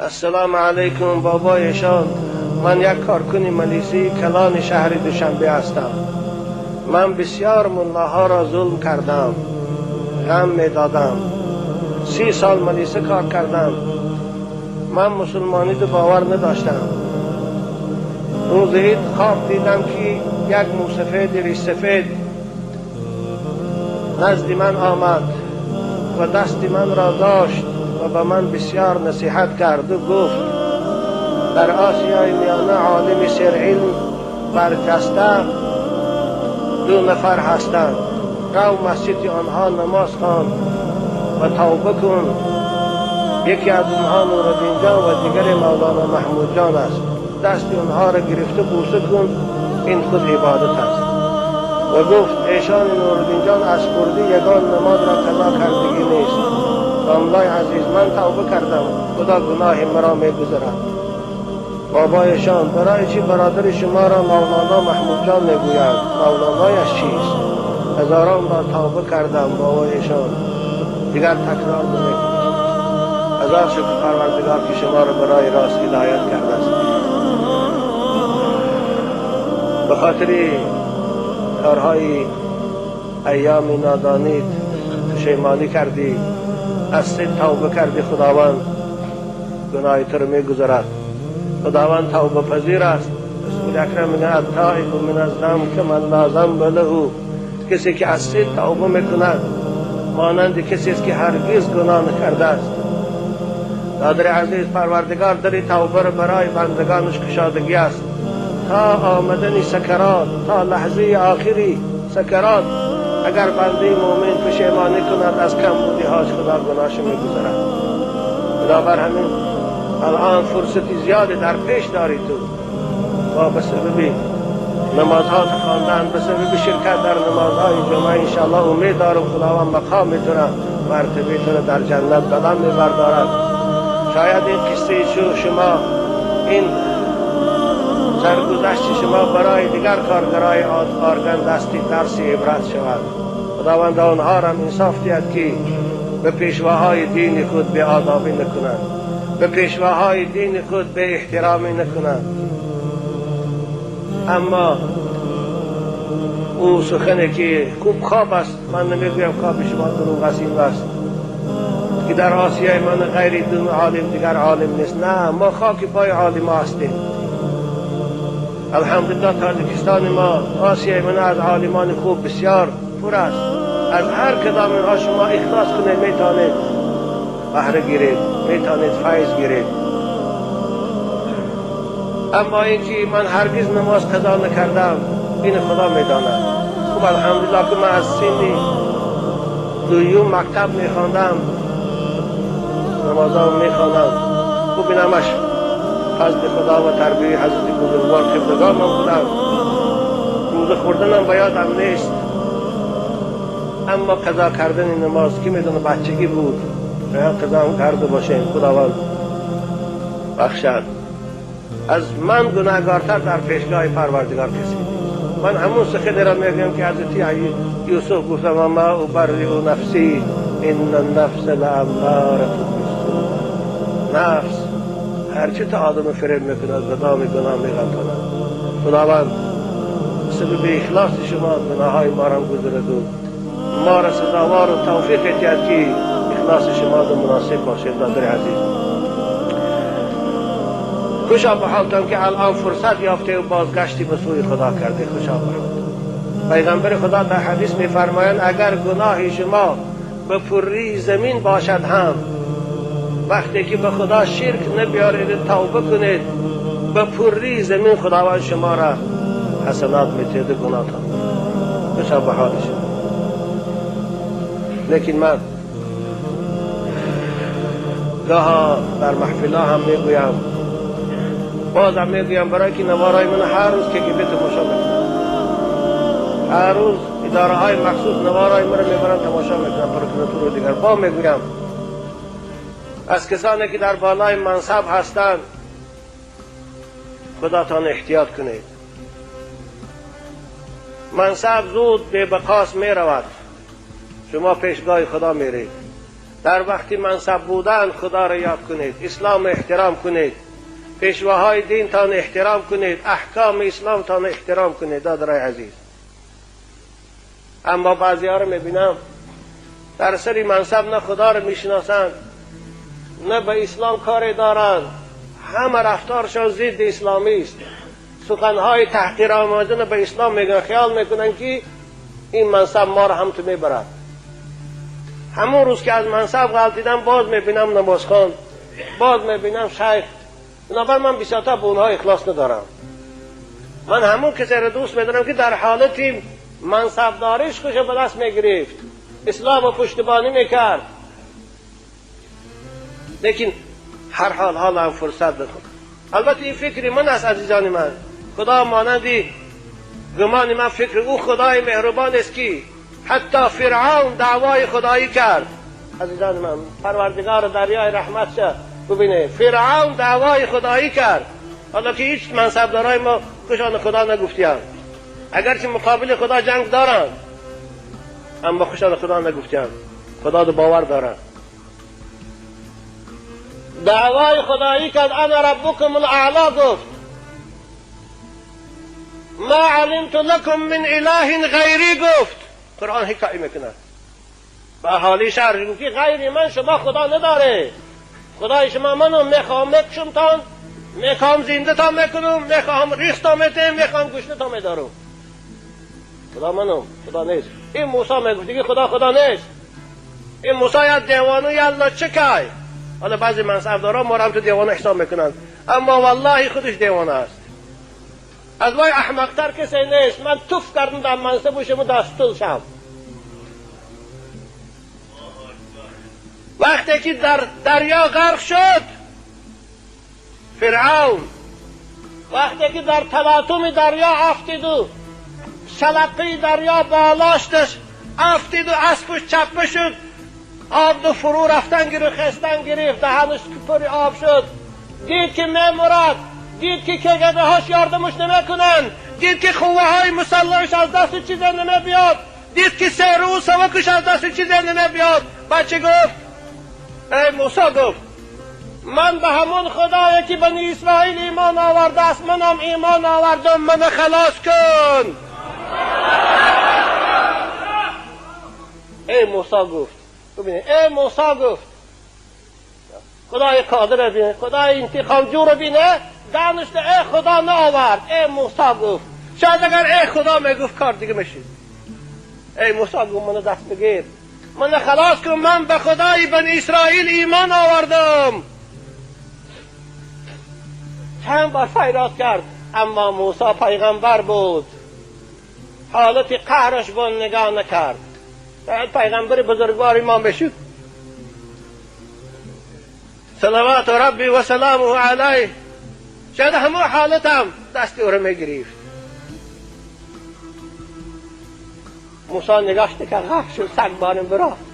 Ассалому алайкум, бобоишон. Ман як коркуни милисии калони шаҳри Душанбе ҳастам. Ман бисёр муллоҳоро зулм кардам, ғам медодам. 30 сол милиса кор кардам. Ман мусулмониро бовар надоштам. Рӯзи ид хоб дидам, ки як мӯсафеди ришсафед назди ман омад ва дасти манро дошт ва ба ман бисёр насиҳат карду гуфт: дар Осиёи Миёна олими серилм барҷаста ду нафар ҳастанд. Рав масҷиди онҳо намоз хон ва тавба кун. Яке аз онҳо Нуриддинҷон ва дигаре Мавлоно Маҳмудҷон аст. Дасти онҳоро гирифта бӯса кун, ин худ ибодат аст. Ва гуфт: эшони Нуриддинҷон аз хурдӣ ягон намозро қазо кардагӣ нест. Домлаи азиз, ман тавба кардам, Худо гуноҳи маро мегузарад. Бобоишон, барои чӣ бародари шуморо Мавлоно Маҳмудҷон мегӯянд? Мавлонояш чист? Ҳазорон бор тавба кардам, бобоишон, дигар такрор намекунам. Ҳазор шукр Парвардигор, ки шуморо барои рост ҳидоят кардааст. Ба хотири корҳои айёми нодонит пушаймонӣ кардӣ, аз сид тавба кардӣ, Худованд гуноҳи туро мегузарад. Худованд тавбапазир аст. Расули акрам мегӯяд: аттоибу мин аззамб каман ла замба лаҳу. Касе ки аз сид тавба мекунад, монанди касест, ки ҳаргиз гуноҳ накардааст. Додари азиз, Парвардигор дари тавбаро барои бандагонаш кушодагӣ аст. То омадани сакарот, то лаҳзаи охири сакарот, агар бандаи мӯмин пушаймонӣ кунад аз камбудиҳош, Худо гуноҳашо мегузарад. Бинобар ҳамин алон фурсати зиёде дар пеш дорӣ ту. Бо ба сабаби намозҳо хондан, ба сабаби ширкат дар намозҳои ҷумъа, иншоаллоҳ умед дорам, Худованд мақоми туро, мартабаи туро дар ҷаннат баланд мебардорад. Шояд ин қиссаи шумо, ин саргузашти шумо барои дигар коргарои орган дасти дарси ибрат шавад. Худованд онҳоро инсоф диҳад, ки ба пешвоҳои дини худ беодобӣ накунанд, ба пешвоҳои дини худ беэҳтиромӣ накунанд. Аммо ӯ сухане ки хуб хоб аст, ман намегӯям хоби шумо дурӯғ аст, ин аст ки дар Осиёи ман ғайри ду олим дигар олим нест. На, мо хоки пои олимо ҳастем. Алҳамдулиллоҳ, Тоҷикистони мо, Осиёи ман аз олимони хуб бисёр пур аст. Аз ҳар кадом инҳо шумо ихлос кунед, метавонед баҳра гиред, метавонед файз гиред. Аммо ин ки ман ҳаргиз намоз қазо накардам, ин Худо медонад. Хуб, алҳамдулиллоҳ, ки ман аз синни дуюм мактаб мехондам, намозҳо мехондам. Хуб, ин ҳамаш фазли Худо ва тарбияи ҳазрати бузургвор қиблагоҳ ман будам. Рӯза хӯрданам ба ёдам нест, аммо қазо кардани намоз, ки медона, бачагӣ буд, шояд қазо карда бошем, Худованд бахшад. Аз ман гунаҳгортар дар пешгоҳи Парвардигор касе нест. Ман ҳамун суханеро мегӯям, ки ҳазрати Юсуф гуфта: ва ма убарриу нафси инна нафса лааммаратун биссу. Нафс ҳарчи то одамро фиреб мекунад, ба доми гуноҳ меғалтонад. Худованд сабаби ихлоси шумо гуноҳҳои моро гузараду моро сазовору тавфиқ диҳад, ки ихлоси шумо муносиб бошед. Додари азиз, хушо ба ҳолтон, ки алон фурсат ёфте бозгашти ба сӯи Худо карде. Хушо ба ҳолтон. Пайғамбари Худо дар ҳадис мефармоянд: агар гуноҳи шумо ба пуррии замин бошад ҳам, вақте ки ба Худо ширк набиёред, тавба кунед, ба пуррии замин Худованд шуморо ҳасанот метиҳаду гуноҳтон. Хушо ба ҳоли шумо. Лекин ман гоҳо дар маҳфилҳо ҳам мегӯям, бозам мегӯям, барои ки наворҳои ман ҳар рӯз КГБ тамошо мекунад, ҳар рӯз идораҳои махсус наворҳои маро мебаранд, тамошо мекунанд, прокуратуру дигар. Бо мегӯям, аз касоне ки дар болои мансаб ҳастанд, худатон эҳтиёт кунед. Мансаб зуд бебақос меравад, шумо пешгоҳи Худо меред. در وقتی منصب بودن خدا را یاد کنید، اسلام احترام کنید، پیشواهای دین تان احترام کنید، احکام اسلام تان احترام کنید دادرای عزیز. اما بعضی ها رو میبینم در سری منصب نه خدا رو میشناسند نه به اسلام کاری دارند، همه رفتارشان ضد اسلامی است، سخنهای تحقیرآمیزانه به اسلام میگن، خیال میکنن که این منصب ما رو هم تو میبرد. همون روز که از منصب غلطیدم باز میبینم نمازخوان، باز میبینم شیخ. بنابر من بسیارتر به اونها اخلاص ندارم. من همون کسی رو دوست میدارم که در حالتی منصبداریش خوش به دست میگرفت، اسلام و پشتبانی میکرد. لیکن هر حال حالا هم فرصت بخور. البته این فکر من است عزیزان من، خدا مانندی گمان من فکر او خدای مهربان است که حتی فرعون دعوای خدایی کرد. عزیزان من پروردگار دریای رحمت شد ببینه، فرعون دعوای خدایی کرد، حالا که هیچ منصبدارای ما خوشان خدا نگفتیان، اگرچه مقابل خدا جنگ دارند اما خوشان خدا نگفتیان، خدا دو باور دارند. دعوای خدایی کرد، انا ربکم الاعلا گفت، ما علمت لکم من اله غیری گفت. قرآن حکایه میکنه به اهالی شهر گفت که غیر من شما خدا نداره، خدای شما منو میخوام میکشم تان، میخوام زنده تا میکنم، میخوام ریخت تا میتم، میخوام گوشت تا میدارم. خدا منم، خدا نیست. این موسی میگفت دیگه خدا خدا نیست. این موسی یا دیوانه یا الله چه کای. حالا بعضی منصبدارا ما هم تو دیوانه حساب میکنن، اما والله خودش دیوانه است. از وای احمقتر کسی نیست. من توف کردم در منصب شما دستول شم. وقتی که در دریا غرق شد فرعون، وقتی که در تلاطم دریا افتید و شلقی دریا بالاشتش افتید و اسبش چپه شد، آب دو فرو رفتن گرفت، خستن گرفت، دهنش پر آب شد، دید که میمرد، دید که کگده هاش یاردمش نمیکنن، دید که خوه های مسلحش از دست چیزی نمیبیاد، دید که سیرو و سوکش از دست چیزی نمیبیاد. بچه گفت ای موسی، گفت من به همون خدایی که بنی اسرائیل ایمان آورده است منم ایمان آوردم، من خلاص کن. ای موسی گفت، ببینید ای موسی گفت، خدای قادر بینه، خدای انتقام جو رو بینه، دانشته ای خدا نآورد. ای موسی گفت، شاید اگر ای خدا میگفت کار دیگه میشید. ای موسی گفت منو دست بگیر، من خلاص کن، من به خدای بنی اسرائیل ایمان آوردم. چند بار فریاد کرد، اما موسی پیغمبر بود، حالت قهرش با نگاه نکرد. پیغمبر بزرگوار ما بشد صلوات ربی و سلامه علیه، شاید همون حالت هم دست او رو میگرفت. موسی نگاش نکرد، غرق شد، سگ بارم برافت.